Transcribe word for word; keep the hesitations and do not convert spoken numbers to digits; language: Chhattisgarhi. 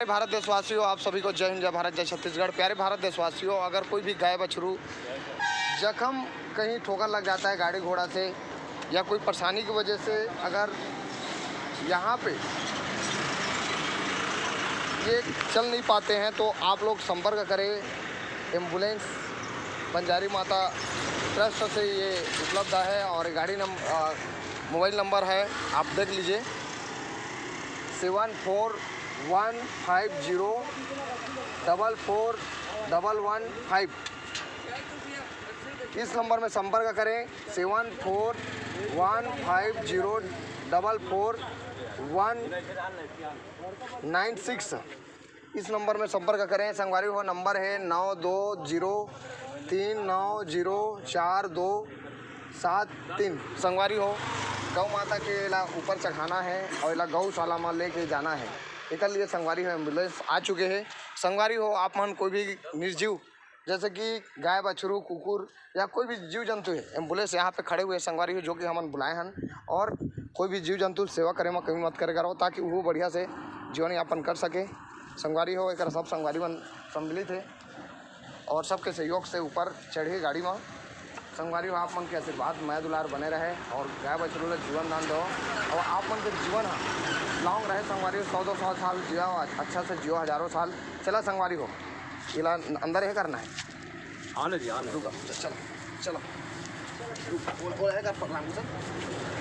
प्यारे भारत देशवासियों, आप सभी को जय हिंद, जय भारत, जय छत्तीसगढ़। प्यारे भारत देशवासियों, अगर कोई भी गाय बछरू जख्म, कहीं ठोकर लग जाता है गाड़ी घोड़ा से या कोई परेशानी की वजह से अगर यहाँ पे ये चल नहीं पाते हैं तो आप लोग संपर्क करें। एम्बुलेंस बंजारी माता ट्रस्ट से ये उपलब्ध है और गाड़ी नम मोबाइल नंबर है, आप देख लीजिए, सेवन फोर वन फाइव जीरो डबल फोर डबल वन फाइव। इस नंबर में संपर्क करें, सेवन फोर वन फाइव जीरो डबल फोर वन नाइन सिक्स। इस नंबर में संपर्क करें। संगवारी हो, नंबर है नौ दो जीरो तीन नौ जीरो चार दो सात तीन। संगवारी हो, गौ माता के ला ऊपर चढ़ाना है और ला गौशाला में लेके जाना है। एक लिए संगवारी हो, एम्बुलेंस आ चुके हैं। संगवारी हो, आप मन कोई भी निर्जीव जैसे कि गाय बछरू कुकुर या कोई भी जीव जंतु है, एम्बुलेंस यहाँ पे खड़े हुए हैं संगवारी हो, जो कि हमन बुलाए हन और कोई भी जीव जंतु सेवा करे में कमी मत करे करो, ताकि वो बढ़िया से जीवन यापन कर सके। संगवारी हो, एक सब संगवारी मन सम्मिलित है और सबके सहयोग से ऊपर चढ़े गाड़ी में। संगवारी हो, आप मन के आशीर्वाद मया दुलार बने रहे और गाय बछरू ला जीवन दान दो और आप मन के जीवन हा लॉन्ग रहे। संगवारी हो, सौ दो सौ साल जियो, अच्छा से जियो, हजारों साल। चला संगवारी हो, इला अंदर है करना है। आने दे, आने दे। रुका, चलो, चलो। रुक, बोल, बोल, है कर, प्रणाम, सर।